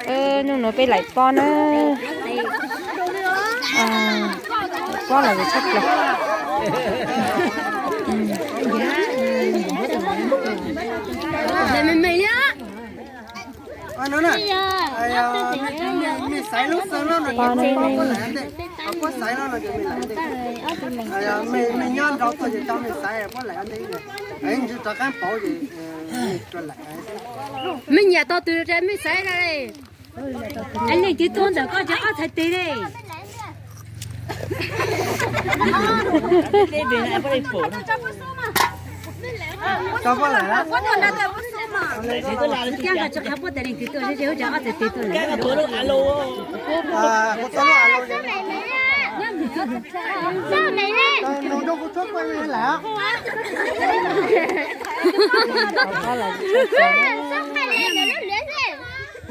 Hnub no peb laim pob na. Pob los tshaj plaws. Me nyuam tau tus me xaiv na. Leej twg tuaj ntawm koj tsev qab txhais tes li. Tsis qhia koj tsis qhia puab tas leej twg tuaj, tsev qab txhais tes tuaj lawm.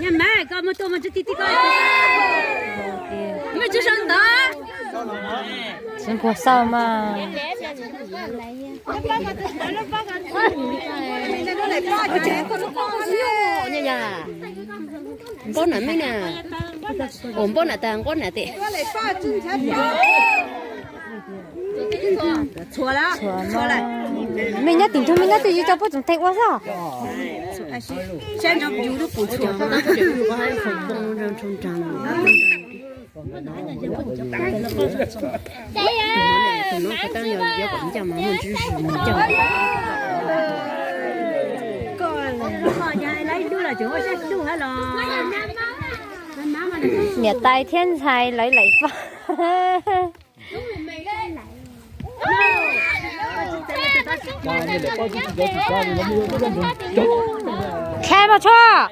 Nyab mas koj muaj tuaj muaj tsis ti ti koj. Muaj tsis sau ntawv. Tsis nquag xauj mas. Npaub nam me na. Ua npaub nam tas nqob nam tes. Me nyob tim ntug me nyob twg yus coj puab tsoom teeg ua xwb. Niam tais thiab ntxhais lawv laim pob. Qhia mas tshuaj.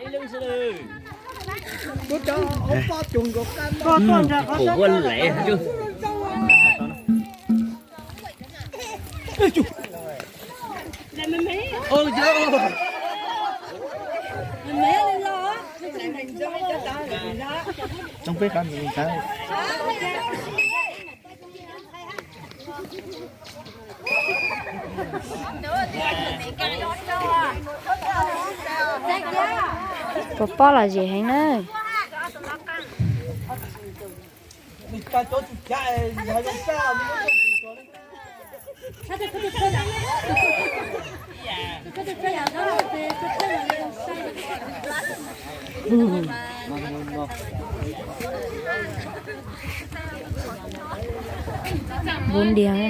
Puas pob los zem heev na. Npua ntiag.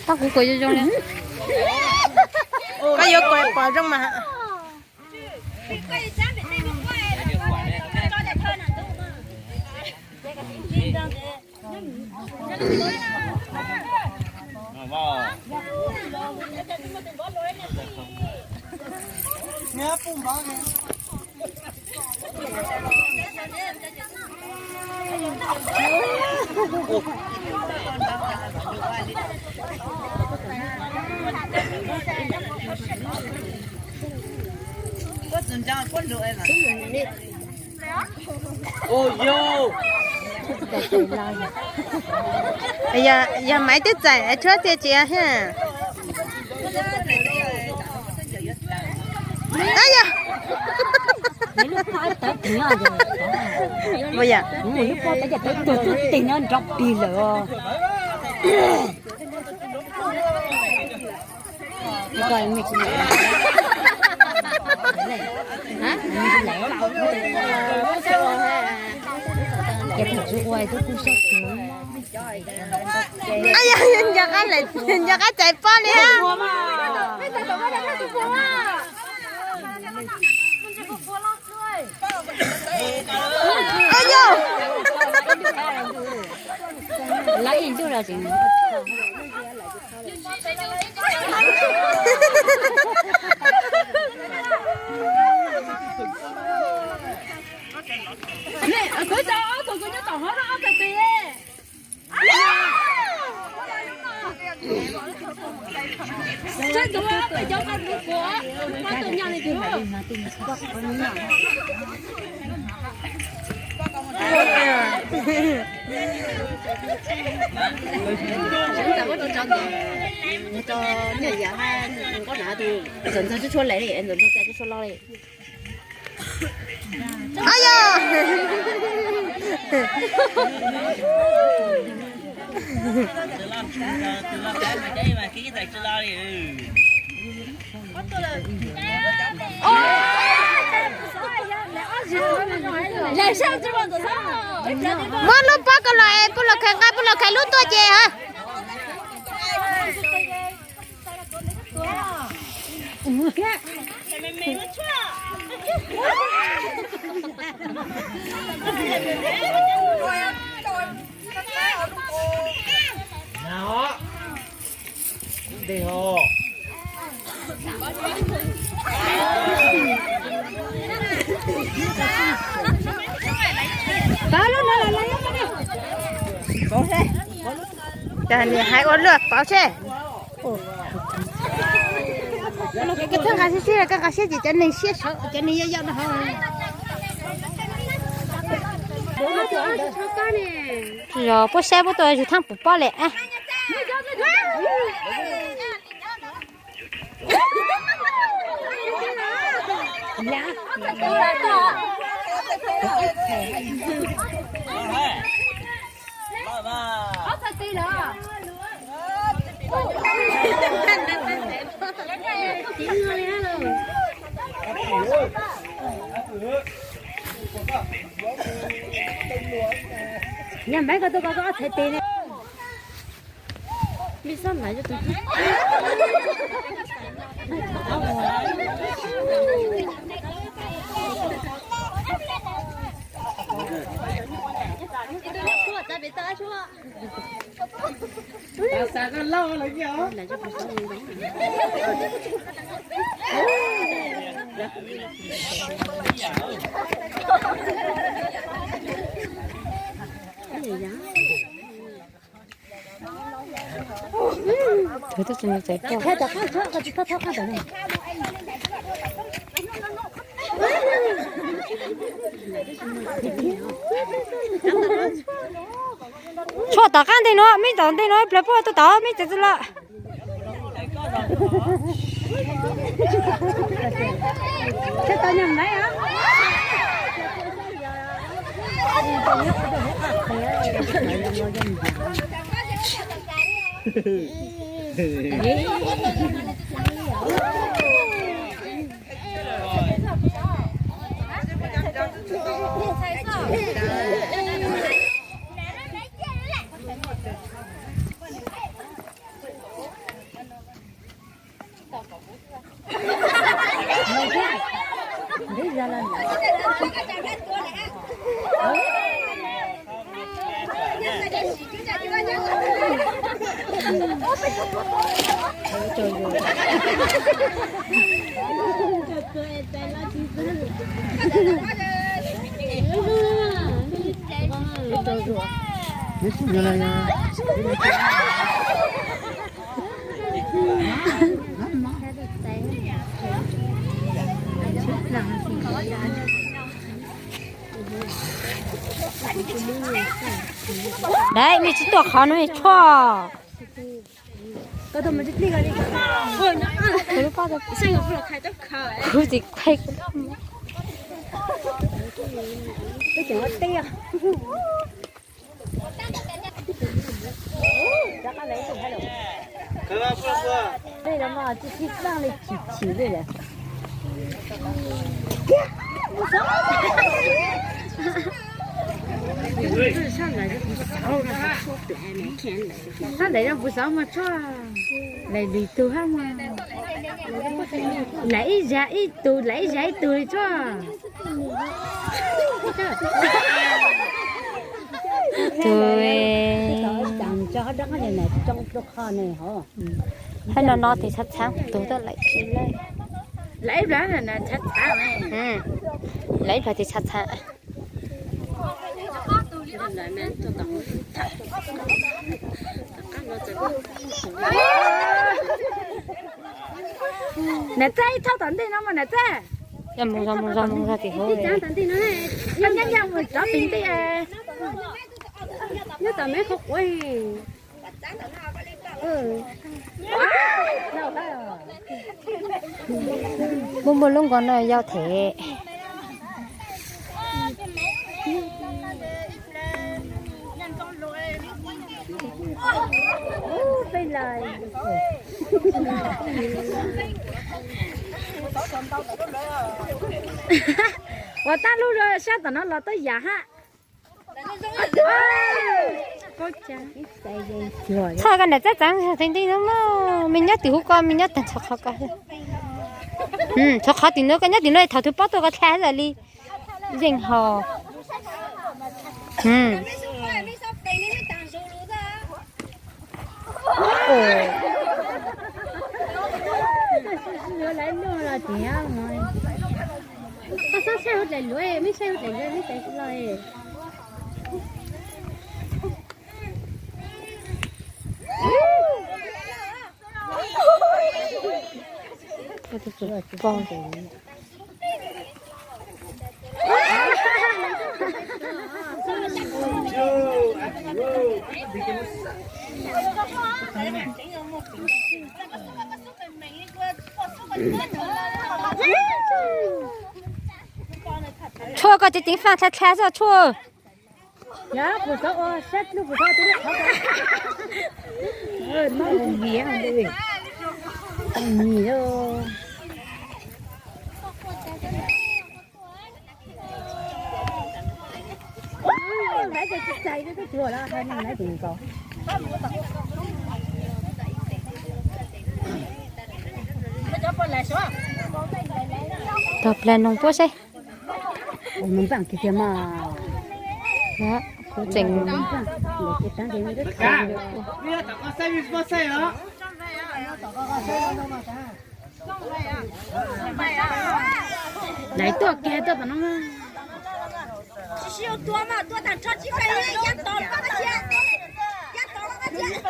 Tab kuv kuv zoo zoo li. Koj yuav kuv pom zoo mas. Yog maiv twb txais tshuab tiag tiag thiab. Yog, nco qab, nco qab txais pob li. Ntxawm ntxawg tsuj tsuag lawm li, ntxawm ntxawg tsuj tsuag loj li. Ab yog. Muab lub pob kws los es puj laug Khais nqa puj laug Khais lub tuaj ces. Pauv lub no los pauv seb. Niam hais ua luaj pauv seb. Koj thawj nqa siab siab, koj nqa siab ces cov neeg siab sawv, cov neeg yau yau no. Yog puab saib puab tuaj yug thaab puas pob li. Yog Maiv koj tuaj koj ob txhais tes ne. Tus twb tsis nco txais tuaj. Tshuaj tom qab ntej nuav, meb tom ntej nuav, ib plag puab tuaj tod, meb txawm txwj lawm. Dab, mej tsi tuaj qhov nuav tshuaj. Kuv tsis khuv. Tej no mas tsis txaaj li chim chim li lawm. Sab ntawd zoo puas xav muaj tshuaj? Lawv lwm tug hab mas. Lawv ib zag ib tug, lawv ib zag ib tug li tshuaj. Tug, hab no no tes txhav txhav tug tuaj lawm tsis lawm. Lawv ib plag tes txhav txhav. Nam Txaj, ib thaub tom ntej no mas Nam Txaj. Yog mus zog mus zog mus zog tim hauv. Nyob tom me qhov quav. Muaj muaj lub nkaus no yau them. Ua tab lub sab tom no los tau yam hab. Txhob koj niam txav txeev txheej nti no mog, me nyob tim hauv ko, me nyob tag nrho qhov ko. Txhob qhov tim no, koj nyob tim no thaum twg pom tuaj koj dlha lawm li. Yeej ho. Koj txhob saib hauv dlaim luav, meb saib hauv dlaim luav meb tais los. Tshuaj, koj tseem ceev faj dlha dlha xwb Tshuaj. Yog kuv txhob ua sab lub kuv txhob ua lub qhov ko. Noj nyiam li. Nyiam. Tog plag noog puab saib. Kuv tseem Lawv tuaj kiag tuaj tom no. Tsis sib tua mas tua tag nrho tsis pais, yab tom los koj cia, yab tom los koj cia.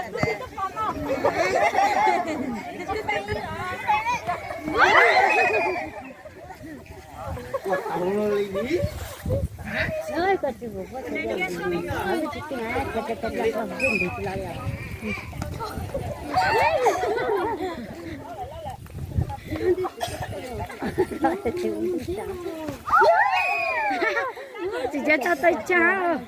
Tsis nco tso tawg tsag.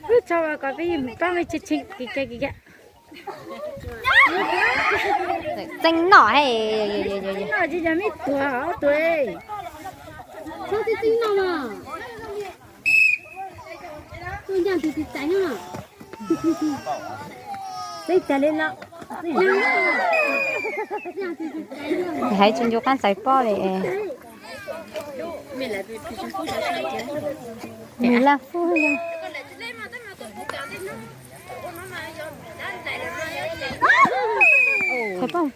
Wb tso kom peb yeej mus pab me tshee tshee kis kis kis. Txeeb noj he. Tsis yog me tuag ob tug. Txhob txeeb txeeb noj mas. Tuaj ncaj tus txiv txaiv no. Txeeb tag li no. Hais tsis ncu qaab txais pob li. Nws laj fub li. Txais pob.